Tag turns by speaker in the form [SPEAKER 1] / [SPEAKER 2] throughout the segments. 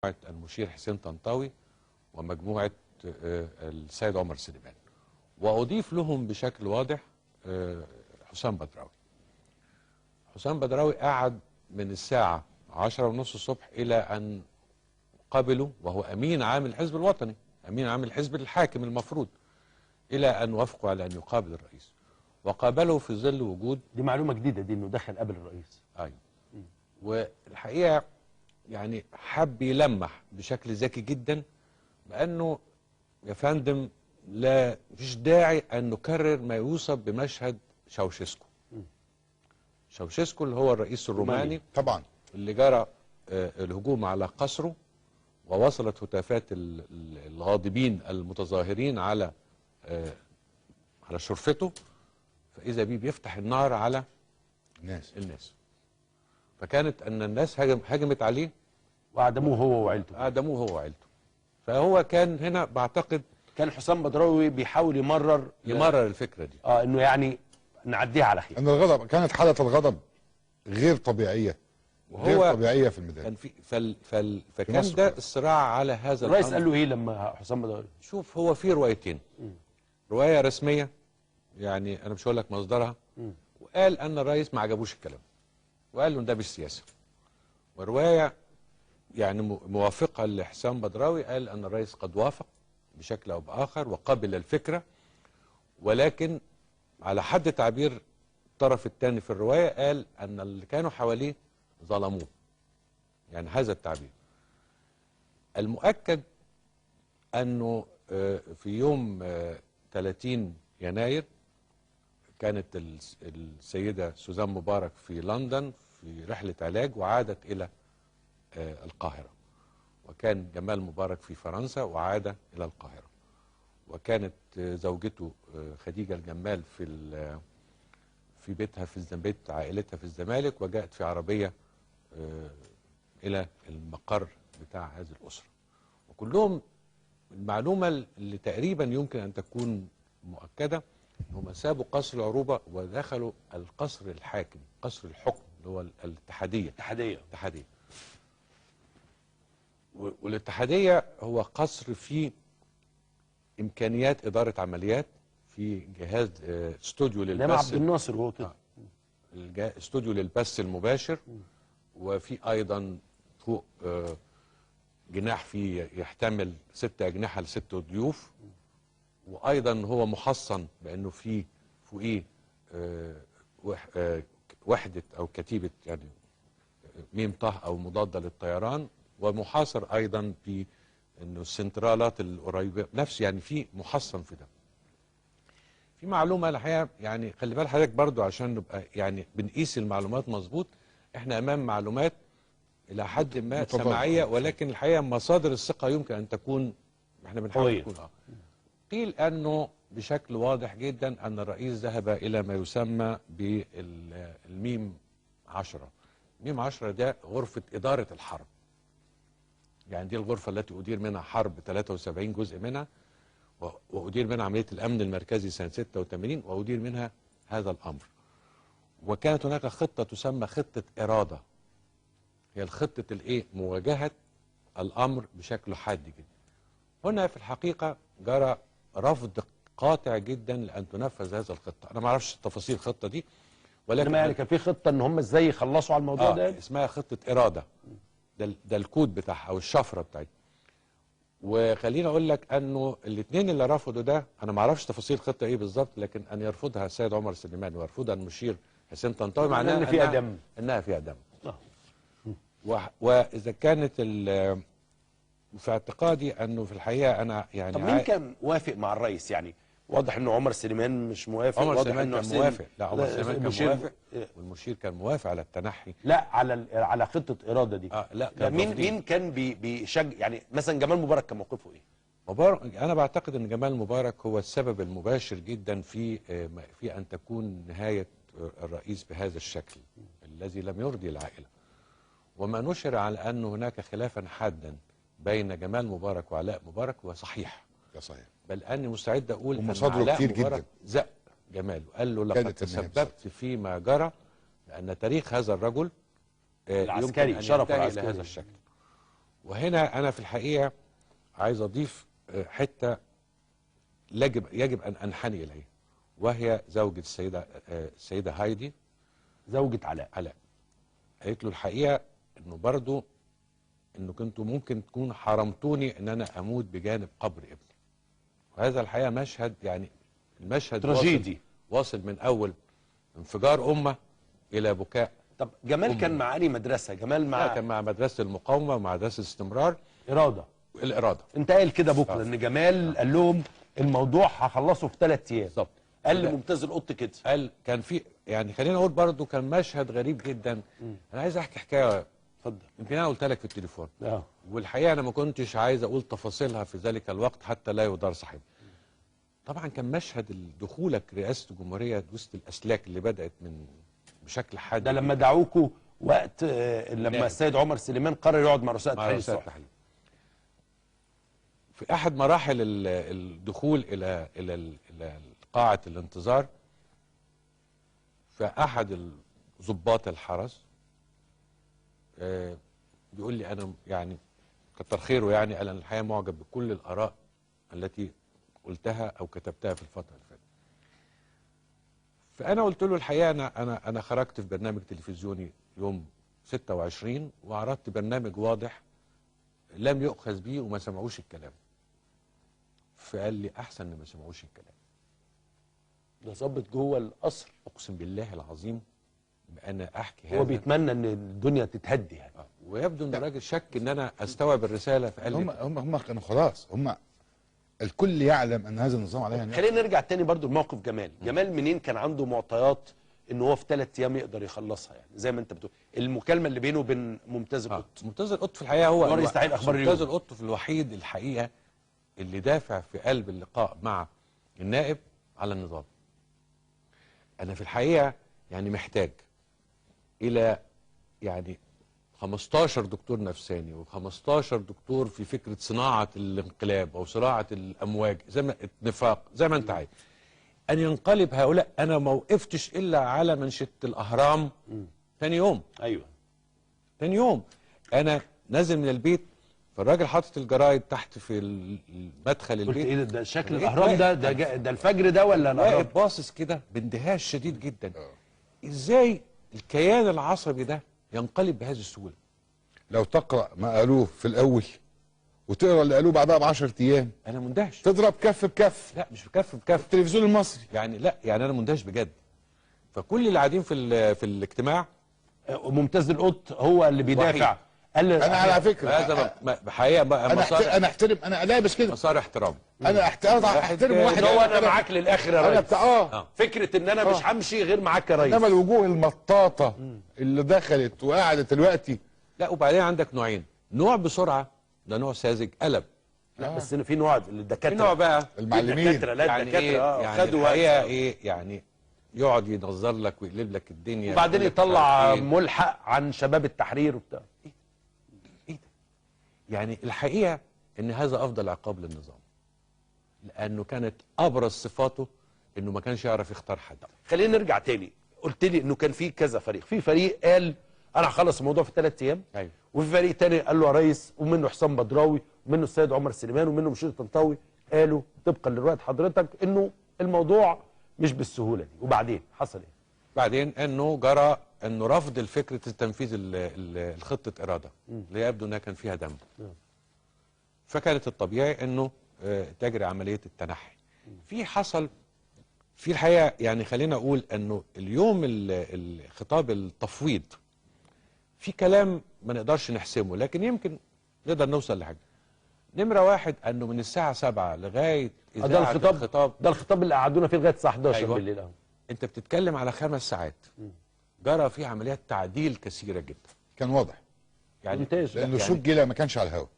[SPEAKER 1] المشير حسين طنطاوي ومجموعة السيد عمر سليمان، وأضيف لهم بشكل واضح حسام بدراوي. حسام بدراوي قعد من الساعة 10:30 الصبح إلى أن قابله، وهو أمين عام الحزب الوطني، أمين عام الحزب الحاكم المفروض، إلى أن وافقوا على أن يقابل الرئيس، وقابله في ظل وجود.
[SPEAKER 2] دي معلومة جديدة دي، إنه دخل قبل الرئيس.
[SPEAKER 1] أيوه. والحقيقة يعني حب يلمح بشكل ذكي جدا بأنه يا فندم لا فيش داعي أن نكرر ما يوصف بمشهد شاوشيسكو. شاوشيسكو اللي هو الرئيس الروماني
[SPEAKER 3] طبعا،
[SPEAKER 1] اللي جرى الهجوم على قصره، ووصلت هتافات الغاضبين المتظاهرين على شرفته، فإذا بيه بيفتح النار على الناس. فكانت أن الناس هجمت عليه
[SPEAKER 2] وأعدموه هو وعيلته.
[SPEAKER 1] أعدموه هو وعيلته. فهو كان هنا بعتقد
[SPEAKER 2] كان حسام بدراوي بيحاول يمرر
[SPEAKER 1] الفكرة دي،
[SPEAKER 2] انه يعني نعديها على خير.
[SPEAKER 3] ان الغضب كانت حالة الغضب غير طبيعية، غير طبيعية في الميدان.
[SPEAKER 1] كان في فكان ده الصراع على هذا
[SPEAKER 2] الرئيس. قال له ايه لما حسام بدراوي؟
[SPEAKER 1] شوف، هو في روايتين، رواية رسمية يعني انا مش هقول لك مصدرها، وقال ان الرئيس ما عجبوش الكلام وقال له ده مش سياسة، ورواية يعني موافقة لحسام بدراوي قال ان الرئيس قد وافق بشكل او باخر وقبل الفكرة، ولكن على حد تعبير الطرف الثاني في الرواية قال ان اللي كانوا حواليه ظلموه، يعني هذا التعبير. المؤكد انه في يوم 30 يناير كانت السيدة سوزان مبارك في لندن في رحلة علاج، وعادت إلى القاهرة، وكان جمال مبارك في فرنسا وعاد إلى القاهرة، وكانت زوجته خديجة الجمال في بيتها في بيت عائلتها في الزمالك، وجاءت في عربية إلى المقر بتاع هذه الأسرة. وكلهم المعلومة اللي تقريبا يمكن أن تكون مؤكدة، هم سابوا قصر العروبة ودخلوا القصر الحاكم، قصر الحكم اللي هو الاتحادية. الاتحادية. والاتحادية هو قصر فيه إمكانيات إدارة عمليات، في جهاز استوديو للبث.
[SPEAKER 2] عبد الناصر هو كده.
[SPEAKER 1] استوديو للبث المباشر، وفي أيضا فوق جناح فيه يحتمل 6 أجنحة ل6 ضيوف، وايضا هو محصن بانه في فوقيه وحده او كتيبة يعني ميم طه او مضادة للطيران، ومحاصر ايضا بانه السنترالات القريبة نفس، يعني في محصن في ده. في معلومة الحقيقة يعني خلي بال حضرتك برضو عشان نبقى يعني بنقيس المعلومات مظبوط، احنا امام معلومات الى حد ما سماعيه، ولكن الحقيقة مصادر الثقة يمكن ان تكون احنا بنحاول تكون قيل أنه بشكل واضح جدا أن الرئيس ذهب إلى ما يسمى بالميم 10. ميم 10 ده غرفة إدارة الحرب، يعني دي الغرفة التي أدير منها حرب 73 جزء منها، وأدير منها عملية الأمن المركزي سنة 86، وأدير منها هذا الأمر. وكانت هناك خطة تسمى خطة إرادة، هي الخطة الإيه؟ مواجهة الأمر بشكل حاد جدا. هنا في الحقيقة جرى رفض قاطع جدا لان تنفذ هذا الخطة. انا ما اعرفش تفاصيل الخطة دي، ولكن
[SPEAKER 2] يعني كان في خطه ان هم ازاي يخلصوا على الموضوع ده،
[SPEAKER 1] اسمها خطه اراده، ده الكود بتاعها او الشفرة بتاعتها. وخليني اقول لك انه الاثنين اللي رفضوا ده، انا ما اعرفش تفاصيل الخطة ايه بالظبط، لكن ان يرفضها السيد عمر سليمان ويرفضها المشير حسين طنطاوي معناها ان
[SPEAKER 2] فيها دم،
[SPEAKER 1] انها فيها دم. واذا كانت في اعتقادي انه في الحقيقة انا يعني
[SPEAKER 2] طب مين كان موافق مع الرئيس؟ يعني واضح انه عمر سليمان مش موافق.
[SPEAKER 1] عمر سليمان كان موافق، لا عمر سليمان كان موافق، والمشير كان موافق على التنحي،
[SPEAKER 2] لا على خطه اراده دي.
[SPEAKER 1] لا
[SPEAKER 2] كان مين كان بيشجع؟ يعني مثلا جمال مبارك كان موقفه ايه؟
[SPEAKER 1] مبارك، انا بعتقد ان جمال مبارك هو السبب المباشر جدا في ان تكون نهاية الرئيس بهذا الشكل الذي لم يرضي العائلة. وما نشر على ان هناك خلافا حادا بين جمال مبارك وعلاء مبارك هو صحيح.
[SPEAKER 3] ده صحيح،
[SPEAKER 1] بل أني مستعد أقول أن علاء
[SPEAKER 3] كتير
[SPEAKER 1] مبارك
[SPEAKER 3] جدا
[SPEAKER 1] زق جمال وقال له لقد تسببت فيما جرى، لأن تاريخ هذا الرجل
[SPEAKER 2] العسكري
[SPEAKER 1] يمكن أن
[SPEAKER 2] شرف
[SPEAKER 1] ينتهي
[SPEAKER 2] العسكري
[SPEAKER 1] إلى هذا الشكل. وهنا انا في الحقيقة عايز اضيف حتة يجب ان انحني اليها، وهي زوجة السيدة هايدي،
[SPEAKER 2] زوجة علاء.
[SPEAKER 1] قالت له الحقيقة انه برضو انه كنتوا ممكن تكون حرمتوني ان انا اموت بجانب قبر ابني. وهذا الحقيقة مشهد، يعني المشهد
[SPEAKER 2] تراجيدي
[SPEAKER 1] واصل من اول انفجار امه الى بكاء.
[SPEAKER 2] طب جمال كان مع انهي مدرسه؟ جمال مع،
[SPEAKER 1] كان مع مدرسه المقاومة ومع مدرسه الاستمرار، الارادة.
[SPEAKER 2] انت قايل كده بكره ان جمال قال لهم الموضوع هخلصه في 3 ايام.
[SPEAKER 1] بالظبط.
[SPEAKER 2] قال لممتاز القط كده.
[SPEAKER 1] قال كان في، يعني خلينا اقول برضو كان مشهد غريب جدا. انا عايز احكي حكاية.
[SPEAKER 2] اتفضل.
[SPEAKER 1] يمكن انا قلت لك في التليفون. والحقيقة انا ما كنتش عايز اقول تفاصيلها في ذلك الوقت حتى لا يدار صاحبها. طبعا كان مشهد دخولك رئاسة الجمهورية وسط الاسلاك اللي بدات من بشكل حاد.
[SPEAKER 2] ده لما دعوكوا وقت لما السيد عمر سليمان قرر يقعد مع رؤساء التحرير.
[SPEAKER 1] في احد مراحل الدخول الى الى الى قاعة الانتظار، فاحد ضباط الحرس بيقول لي انا يعني كتر خيره، يعني قال انا الحقيقة معجب بكل الاراء التي قلتها او كتبتها في الفترة اللي فاتت. فانا قلت له الحقيقة انا خرجت في برنامج تلفزيوني يوم 26 وعرضت برنامج واضح لم يؤخذ بيه وما سمعوش الكلام. فقال لي احسن ان ما سمعوش الكلام.
[SPEAKER 2] ده ظابط جوه القصر؟
[SPEAKER 1] اقسم بالله العظيم انا احكي هذا.
[SPEAKER 2] هو بيتمنى ان الدنيا تتهدي يعني.
[SPEAKER 1] ويبدو ان الراجل شك ان انا استوعب الرسالة، فقال لي
[SPEAKER 3] هم كانوا خلاص، هم الكل يعلم ان هذا النظام عليه.
[SPEAKER 2] خلينا نرجع تاني برضو لموقف جمال. جمال منين كان عنده معطيات ان هو في 3 ايام يقدر يخلصها؟ يعني زي ما انت بتقول المكالمة اللي بينه وبين ممتاز القط.
[SPEAKER 1] ممتاز القط في الحقيقة هو
[SPEAKER 2] رئيس تحرير اخبار اليوم.
[SPEAKER 1] ممتاز القط في الوحيد الحقيقة اللي دافع في قلب اللقاء مع النائب على النظام. انا في الحقيقة يعني محتاج الى يعني 15 دكتور نفساني و15 دكتور في فكرة صناعة الانقلاب او صناعة الامواج، زي ما النفاق زي ما انت عايز، ان ينقلب هؤلاء. انا ما وقفتش الا على منشده الاهرام ثاني يوم.
[SPEAKER 2] ايوه
[SPEAKER 1] ثاني يوم انا نازل من البيت، فالراجل حاطط الجرايد تحت في المدخل البيت.
[SPEAKER 2] قلت ايه ده شكل الاهرام ده ده الفجر ده ولا الاهرام؟
[SPEAKER 1] واقف باصص كده باندهاش شديد جدا. ازاي الكيان العصبي ده ينقلب بهذه السهولة؟
[SPEAKER 3] لو تقرا ما قالوه في الاول وتقرا اللي قالوه بعدها ب10 ايام،
[SPEAKER 1] انا مندهش.
[SPEAKER 3] تضرب كف بكف.
[SPEAKER 1] لا مش بكف بكف،
[SPEAKER 3] التلفزيون المصري
[SPEAKER 1] يعني. لا يعني انا مندهش بجد. فكل اللي قاعدين في الاجتماع،
[SPEAKER 2] ممتاز القط هو اللي بيدافع. قال
[SPEAKER 3] انا على فكرة
[SPEAKER 1] هذا بحقيقة
[SPEAKER 3] انا احترم، انا لابس كده
[SPEAKER 1] مسار احترام.
[SPEAKER 3] انا احترم واحد
[SPEAKER 2] هو انا معاك للاخر يا ريس.
[SPEAKER 3] انا
[SPEAKER 2] فكرة ان انا مش همشي غير معاك يا ريس.
[SPEAKER 3] انما الوجوه المطاطه اللي دخلت وقعدت دلوقتي.
[SPEAKER 1] لا وبعدين عندك نوعين، نوع بسرعة ده نوع ساذج قلب.
[SPEAKER 2] لا بس في نوع الدكاترة،
[SPEAKER 1] في نوع بقى
[SPEAKER 3] المعلمين.
[SPEAKER 2] الدكاترة لا
[SPEAKER 1] يعني
[SPEAKER 2] الدكاترة
[SPEAKER 1] إيه؟ يعني
[SPEAKER 2] خدوا وقت
[SPEAKER 1] ايه يعني، يقعد ينظر لك ويقلب لك الدنيا
[SPEAKER 2] وبعدين يطلع ملحق عن شباب التحرير وبتاع.
[SPEAKER 1] ايه ده؟ يعني الحقيقة ان هذا افضل عقاب للنظام، لانه كانت ابرز صفاته انه ما كانش يعرف يختار حد.
[SPEAKER 2] خلينا نرجع تاني. قلت لي انه كان في كذا فريق، في فريق قال انا هخلص الموضوع في 3 ايام،
[SPEAKER 1] أيوه.
[SPEAKER 2] وفي فريق تاني قال له يا ريس، ومنه حسام بدراوي ومنه السيد عمر سليمان ومنه مشير طنطاوي، قالوا طبقا لرؤية حضرتك انه الموضوع مش بالسهولة دي. وبعدين حصل ايه؟
[SPEAKER 1] بعدين انه جرى انه رفض الفكرة تنفيذ الخطة اراده اللي يبدو انها كان فيها دم. فكانت الطبيعي انه تجري عملية التنحي. في حصل في الحقيقة يعني خلينا اقول انه اليوم الخطاب التفويض في كلام ما نقدرش نحسمه، لكن يمكن نقدر نوصل لحاجة. نمره واحد انه من الساعة 7 لغاية
[SPEAKER 2] ده الخطاب، ده الخطاب اللي قعدونا فيه لغاية الساعة 11 أيوة. بالليل.
[SPEAKER 1] انت بتتكلم على 5 ساعات جرى فيه عمليات تعديل كثيرة جدا.
[SPEAKER 3] كان واضح
[SPEAKER 1] يعني
[SPEAKER 2] مونتاج،
[SPEAKER 3] لانه سجل ما كانش على الهواء،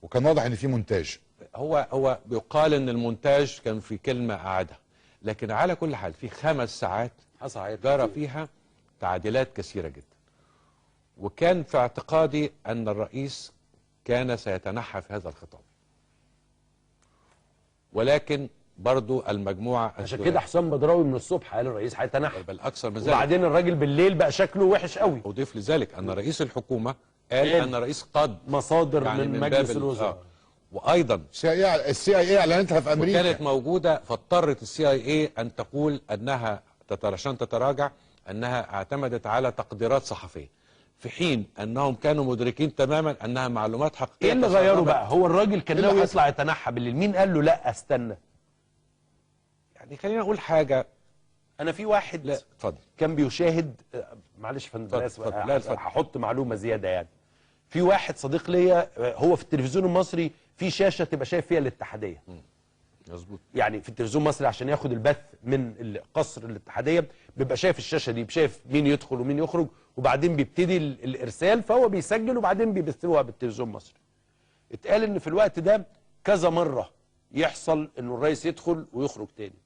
[SPEAKER 3] وكان واضح ان في مونتاج.
[SPEAKER 1] هو بيقال ان المونتاج كان في كلمة قعدها، لكن على كل حال في 5 ساعات جرى فيها تعديلات كثيرة جدا. وكان في اعتقادي ان الرئيس كان سيتنحى في هذا الخطاب، ولكن برضو المجموعة
[SPEAKER 2] عشان كده حسام بدراوي من الصبح قال الرئيس هيتنحى،
[SPEAKER 1] بل أكثر من ذلك.
[SPEAKER 2] وبعدين الراجل بالليل بقى شكله وحش قوي.
[SPEAKER 1] أضيف لذلك أن رئيس الحكومة قال ان الرئيس قد
[SPEAKER 2] مصادر
[SPEAKER 1] يعني
[SPEAKER 2] من
[SPEAKER 1] من
[SPEAKER 2] مجلس
[SPEAKER 1] باب
[SPEAKER 2] الوزراء.
[SPEAKER 1] وايضا
[SPEAKER 3] ال CIA اعلنتها في امريكا
[SPEAKER 1] وكانت موجودة، فاضطرت ال CIA ان تقول انها عشان تتراجع انها اعتمدت على تقديرات صحفية، في حين انهم كانوا مدركين تماما انها معلومات حقيقية.
[SPEAKER 2] ايه اللي غيره بقى؟ هو الراجل كان
[SPEAKER 3] إيه
[SPEAKER 2] ناوي
[SPEAKER 3] اللي
[SPEAKER 2] يطلع يتنحى بالليل، مين قال له لا استنى؟
[SPEAKER 1] يعني خلينا نقول حاجة،
[SPEAKER 2] انا في واحد
[SPEAKER 1] لا اتفضل،
[SPEAKER 2] كان بيشاهد، معلش يا فندم،
[SPEAKER 1] اتفضل،
[SPEAKER 2] أنا آسف،
[SPEAKER 1] اتفضل. لا، اتفضل.
[SPEAKER 2] هحط معلومة زيادة. يعني في واحد صديق ليا، هو في التلفزيون المصري في شاشة تبقى شايف فيها الاتحادية.
[SPEAKER 1] مظبوط.
[SPEAKER 2] يعني في التلفزيون المصري عشان ياخد البث من قصر الاتحادية بيبقى شايف الشاشة دي، شايف مين يدخل ومين يخرج، وبعدين بيبتدي الارسال، فهو بيسجل وبعدين بيبثوها بالتلفزيون المصري. اتقال ان في الوقت ده كذا مرة يحصل انه الرئيس يدخل ويخرج تاني،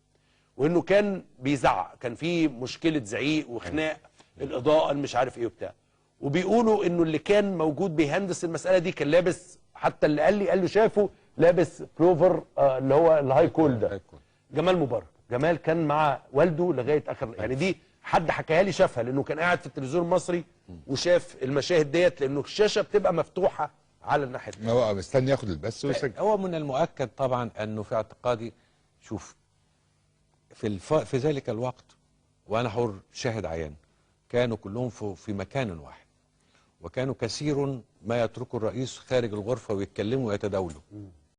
[SPEAKER 2] وانه كان بيزعق، كان في مشكلة زعيق وخناق، الاضاءة مش عارف ايه وبتاع. وبيقولوا انه اللي كان موجود بيهندس المسالة دي كان لابس، حتى اللي قال لي قال له شافه لابس بلوفر اللي هو ال high col ده،
[SPEAKER 1] high col.
[SPEAKER 2] جمال مبارك. جمال كان مع والده لغاية اخر، يعني دي حد حكاها لي شافها، لانه كان قاعد في التلفزيون المصري وشاف المشاهد ديت، لانه الشاشة بتبقى مفتوحة على الناحية
[SPEAKER 3] ما هو مستني ياخد البث ويسجل.
[SPEAKER 1] هو من المؤكد طبعا انه في اعتقادي، شوف في ذلك الوقت، وانا حر شاهد عيان، كانوا كلهم في مكان واحد، وكانوا كثير ما يتركوا الرئيس خارج الغرفة ويتكلموا ويتداولوا.